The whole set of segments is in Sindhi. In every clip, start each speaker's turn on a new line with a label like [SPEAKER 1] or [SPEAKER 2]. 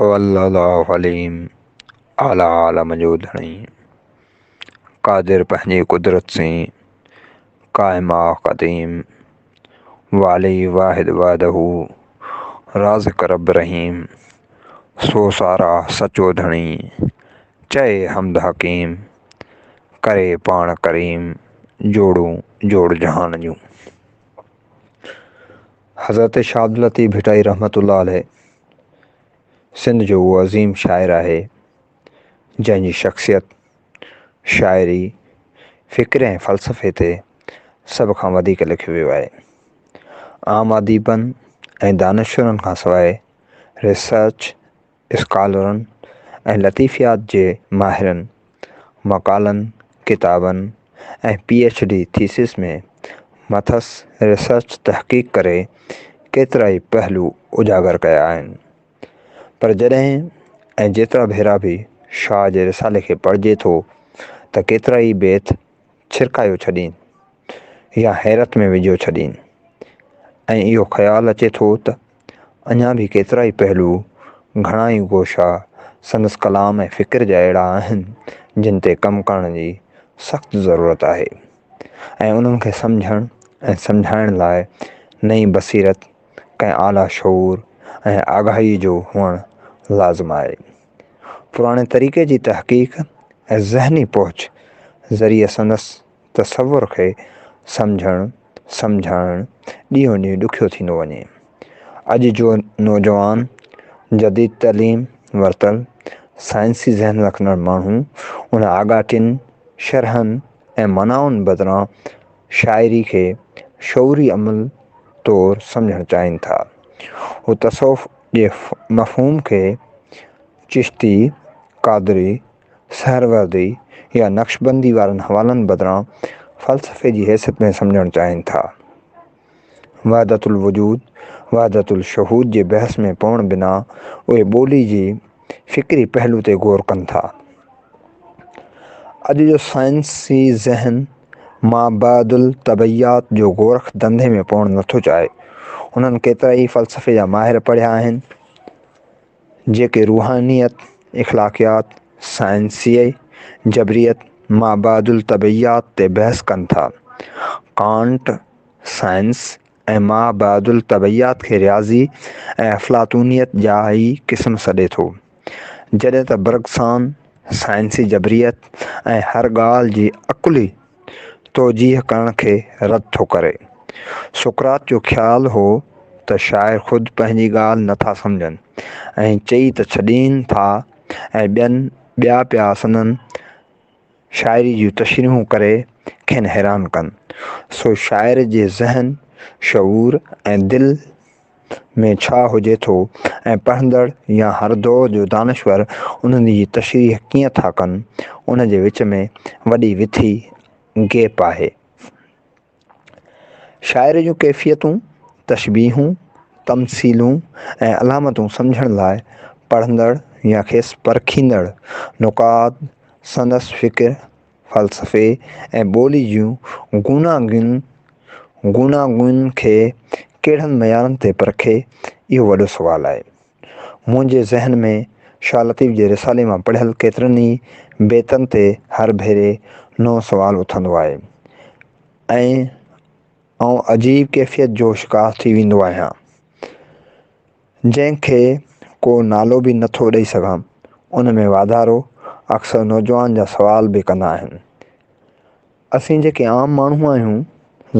[SPEAKER 1] اول الله عليم، اعليٰ عالم جو ڌڻي، قادر پنهنجي قدرت سين، قائم آ قديم، والي واحد وحده، رازق رب رحيم، سو سارا سچو ڌڻي، چئي حمد حڪيم، ڪري پاڻ ڪريم، جوڙون جوڙ جهان جون. حضرت شاھ عبداللطيف ڀٽائي رحمة الله عليه سنڌ جو اهو عظيم شاعر آهي، جنهن جي شخصيت، شاعري، فڪر ۽ فلسفي تي سڀ کان وڌيڪ لکيو ويو آهي. عام اديبن ۽ دانشورن کان سواء ريسرچ اسڪالرن ۽ لطيفيات جي ماهرن مقالن، ڪتابن ۽ پي ايڇ ڊي ٿيسز ۾ مٿس ريسرچ تحقيق ڪري ڪيترائي پهلو اجاگر ڪيا آهن. پر جڏهن ۽ جيترا ڀيرا به شاهه جي رسالي کي پڙهجي ٿو ته ڪيترائي بيت ڇرڪايو ڇڏين يا حيرت ۾ وجهيو ڇڏين ۽ اهو خيال اچي ٿو ته اڃا به ڪيترائي پهلو، گهڻا ئي گوشا سندس ڪلام ۽ فڪر جا اهڙا آهن، جن تي ڪم ڪرڻ جي سخت ضرورت آهي ۽ انهن کي سمجهڻ ۽ سمجهائڻ لاء نئين بصيرت، ڪنهن اعليٰ شعور ۽ آگاهيء جو هئڻ لازم آهي. پراڻي طريقي جي تحقيق ۽ ذهني پهچ ذريعي سندس تصور کي سمجهڻ، سمجهائڻ ڏينهون ڏينهن ڏکيو ٿيندو وڃي. اڄ جو نوجوان جديد تعليم ورتل، سائنسي ذهن رکندڙ ماڻهو ان آڳاٽين شرحن ۽ معنائن بدران شاعري کي شعوري عمل طور سمجهڻ چاهين ٿا. هو تصوف جي مفهوم کي چشتي، قادري، سهروردي يا نقشبندي وارن حوالن بدران فلسفي جي حيثيت ۾ سمجهڻ چاهين ٿا. وحدت الوجود، وحدت الشهود جي بحث ۾ پوڻ بنا اهي ٻولي جي فڪري پهلو تي غور ڪن ٿا. اڄ جو سائنسي ذهن مابعد الطبعيات جو گورک ڌنڌي ۾ پوڻ نٿو چاهي. انهن ڪيترائي فلسفي جا ماهر پڙهيا آهن. جيڪي روحانيت، اخلاقيات، سائنسي جبريت، مابعد الطبعيات تي بحث ڪن ٿا. ڪانٽ سائنس ۽ مابعد الطبعيات کي رياضي ۽ افلاطونيت جا ئي قسم سڏي ٿو. جڏهن ته برگسان سائنسي جبريت ۽ هر ڳالهه جي عقلي توجيهه ڪرڻ کي رد ٿو ڪري. سقراط جو خيال هو ته شاعر خود پنهنجي ڳالهه نه ٿا سمجهن ۽ چئي ته ڇڏين ٿا ۽ ٻين ٻيا پيا سندن شاعري جون تشريحون ڪري کين حيران ڪن. سو شاعر جي ذهن، شعور ۽ دل ۾ ڇا هجي ٿو ۽ پڙهندڙ يا هر دور جو دانشور انهن جي تشريح ڪيئن ٿا ڪن، ان جي وچ ۾ وڏي وٿي، Gap، آهي. شاعر جون ڪيفيتون، تشبيهون، تمثيلون ۽ علامتون سمجهڻ لاء پڙهندڙ يا کيس پرکيندڙ نقاد سندس فڪر، فلسفي ۽ ٻولي جون گوناگون گوناگونين کي ڪهڙن معيارن تي پرکي، اهو وڏو سوال آهي. منهنجي ذهن ۾ شاهه لطيف جي رسالي مان پڙهيل ڪيترن ئي بيتن تي هر ڀيري نئون سوال اٿندو آهي ۽ آئون عجيب ڪيفيت جو شڪار ٿي ويندو آهيان. جنهن کي ڪو نالو به نه ٿو ڏئي سگهان. ان ۾ واڌارو اڪثر نوجوان جا سوال به ڪندا آهن. اسين جيڪي عام ماڻهو آهيون،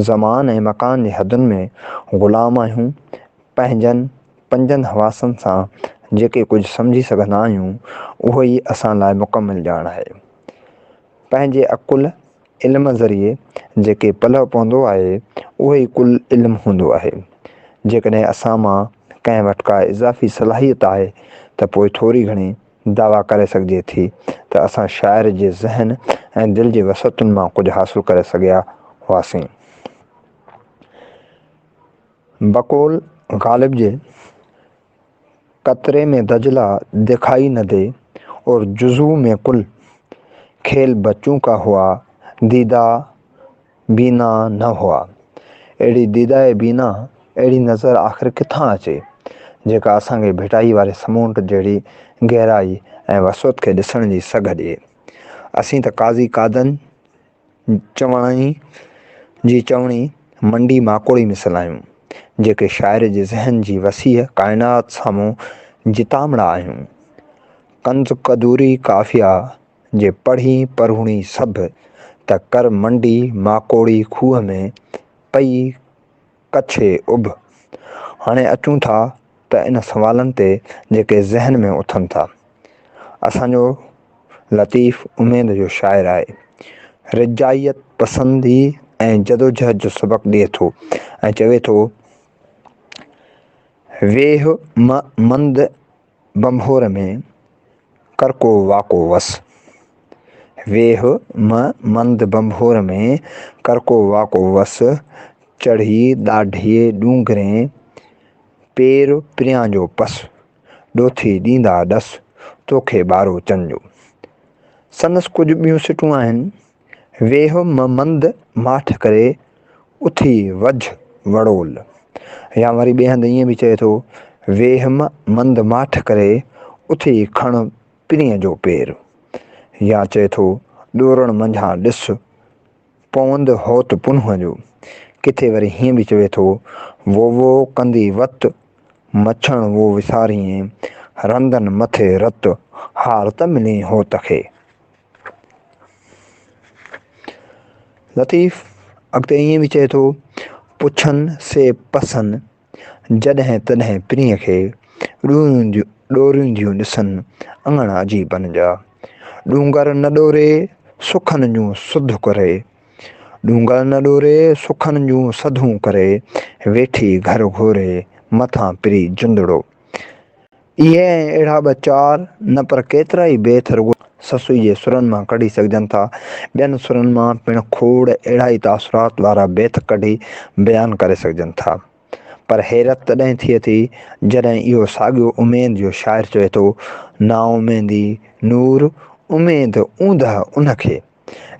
[SPEAKER 1] زمان ۽ مڪان جي حدن ۾ غلام آهيون، پنهنجن پنجن حواسن سان جيڪي ڪجهه سمجهي سگهندا آهيون، اهو ئي اسان لاء مڪمل ڄاڻ آهي. پنهنجي عقل، علم ذريعي جيڪي پلئه پوندو آهي، اهو ئي ڪل علم هوندو آهي. جيڪڏهن اسان مان ڪنهن وٽ ڪا اضافي صلاحيت آهي ته پوء ٿوري گهڻي دعويٰ ڪري سگهجي ٿي ته اسان شاعر جي ذهن ۽ دل جي وسعتن مان ڪجهه حاصل ڪري سگهيا هئاسين. بقول غالب جي. قطري ۾ دجله دکائي نه the اور جزو ۾ ڪل کيل بچون ڪا هئا ديده بينا نه هئا. اهڙي ديده بينا، اهڙي نظر آخر ڪٿان اچي؟ جيڪا اسان کي ڀٽائي واري سمونڊ جهڙي گهرائي ۽ وسعت کي ڏسڻ جي سگهه ڏئي. اسين ته قاضي قادن چوڻي جي چوڻي منڊي ماڪوڙي مثل آهيون، جيڪي شاعر جي ذهن جي وسيع ڪائنات سامهون جتامڙا آهيون. ڪنز قدوري ڪافيا جي پڙهين پروڙين سڀ، ته ڪر منڊي ماڪوڙي کوهه ۾ پئي ڪڇي اڀ. هاڻي اچون ٿا ته ان سوالن تي جيڪي ذهن ۾ اٿن ٿا. اسان جو لطيف اميد جو شاعر آهي. رجائيت پسندي ۽ جدوجهد جو سبق ڏئي ٿو ۽ چوي ٿو، ويهه م مند ڀنڀور ۾، ڪرڪو واڪو وس. ويهه م مند ڀنڀور ۾، ڪرڪو واڪو وس. چڙهي ڏاڍي ڏونگرين، پير پريان جو پس. ڏوٿي ڏيندا ڏس، توکي ٻاروچن جو. سندس ڪجهه ٻيون سٽون آهن. ويهه م مند ماٺ ڪري، اٿي وجهه وڙول. يا وري ٻئي هنڌ ائين به چئي ٿو، ويهه م مند ماٺ ڪري، اٿي کڻ پرينء جو پير. يا چئي ٿو، ڏورڻ منجهان ڏس، پوند هوت پنهونء جو. ڪٿي وري هيئن به چوي ٿو، ووء ڪندي وت، مڇڻ وو وساريين، رندن مٿي رت، هار ته ملين هوت کي. لطيف اڳتي ائين به چئي ٿو، پڇن سي پسن، جڏهن تڏهن پرينء کي، ڏورينديون ڏسن، اڱڻ عجيبن جا. ڏونگر نه ڏوري، سکن جون سڌ ڪري. ڏونگر نه ڏوري، سکن جون سڌون ڪري، ويٺي گهر گهوري، مٿان پري جندڙو. اهي ۽ اهڙا ٻه چار نه پر ڪيترائي بيت رڳو سسئي جي سرن مان ڪڍي سگهجن ٿا. ٻين سرن مان پڻ کوڙ اهڙا ئي تاثرات وارا بيت ڪڍي بيان ڪري سگهجن ٿا. پر حيرت تڏهن ٿئي ٿي جڏهن اهو ساڳيو اميد جو شاعر چوي ٿو، نااميدي نور، اميد اوندهه ان کي.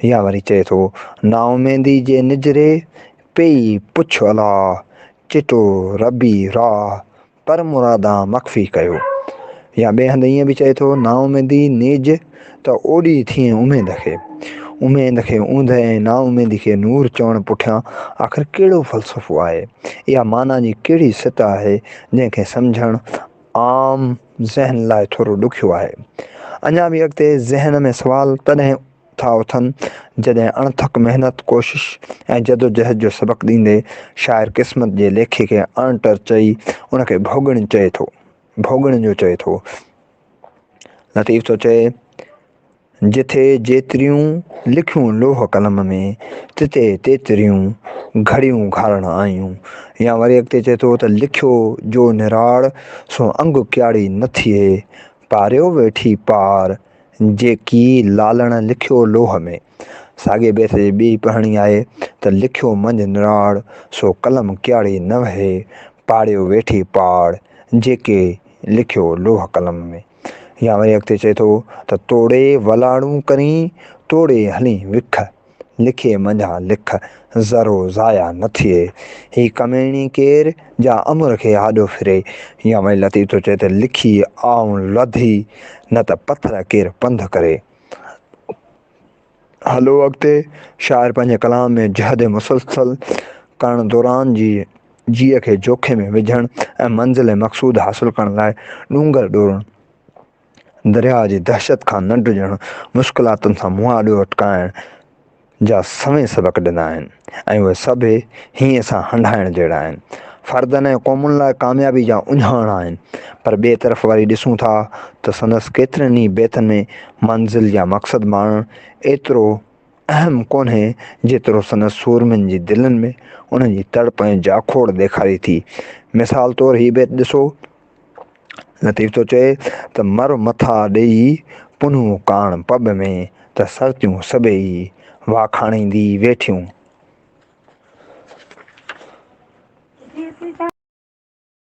[SPEAKER 1] يا وري چئي ٿو، نااميدي جي نجهري، پيئي پڇ الله، چٽو ربي راهه، پر مرادان مخفي ڪيو. يا ٻئي هنڌ ائين به چئي ٿو، نااميدي نيج ته اوڏي ٿئين اميد کي. اميد کي اوندهه ۽ نااميدي کي نور چوڻ پٺيان آخر ڪهڙو فلسفو آهي؟ اها معنيٰ جي ڪهڙي سطح آهي، جنهن کي سمجهڻ عام ذهن لاء ٿورو ڏکيو آهي. اڃا به اڳتي ذهن ۾ سوال تڏهن ٿا اٿن، جڏهن اڻٿڪ محنت، ڪوشش ۽ جدوجهد جو سبق ڏيندي شاعر قسمت جي ليکي کي اڻٽر چئي ان کي ڀوڳڻ چئي ٿو، ڀوڳڻ جو چئي ٿو. لطيف ٿو چئي، جٿي جيتريون لکيون لوح قلم ۾، تتي تيتريون گهڙيون گهارڻ آيون. يا وري اڳتي چئي ٿو ته لکيو جو نراڙ، سو انگ ڪياڙي نه ٿئي، پاريو ويٺي پار، جيڪي لالڻ لکيو لوهه ۾. ساڳئي بيت جي ٻي پڙهڻي آهي ته لکيو منجهه نراڙ، سو قلم ڪياڙي نه وهي، پاڙيو ويٺي پاڙ، جيڪي لکيو لوهه قلم ۾. يا وري اڳتي چئي ٿو ته توڙي ولاڙون ڪرين، توڙي هلين وک. لکي منجهان لک، ذرو ضايع نه ٿئي. هي ڪميڻي ڪير، جا امر کي آڏو ڦري. يا وري لطيف ٿو چئي ته لکي آئون لڌي، نه ته پٿر ڪير پنڌ ڪري. هلو اڳتي، شاعر پنهنجي ڪلام ۾ جهد مسلسل ڪرڻ دوران جي جيء کي جوکي ۾ وجهڻ ۽ منزل مقصود حاصل ڪرڻ لاء ڏونگر ڏورڻ، درياء جي دهشت کان نه ڊڄڻ، مشڪلاتن سان مهاڏو اٽڪائڻ جا سوين سبق ڏنا آهن ۽ اهي سڀ هينئين سان هنڍائڻ جهڙا آهن. فردن ۽ قومن لاء ڪاميابي جا اهڃاڻ آهن. پر ٻئي طرف وري ڏسون ٿا ته سندس ڪيترن ئي بيتن ۾ منزل يا مقصد ماڻڻ ايترو اهم ڪونهي جيترو سندس سورمين جي دلين ۾ انهن جي تڙپ ۽ جاکوڙ ڏيکاري ٿي. مثال طور هي بيت ڏسو. لطيف ٿو چئي ته مر مٿا ڏيئي پنهون ڪاڻ پٻ ۾، ته سرتيون سڀيئي واکاڻيندي ويٺيون.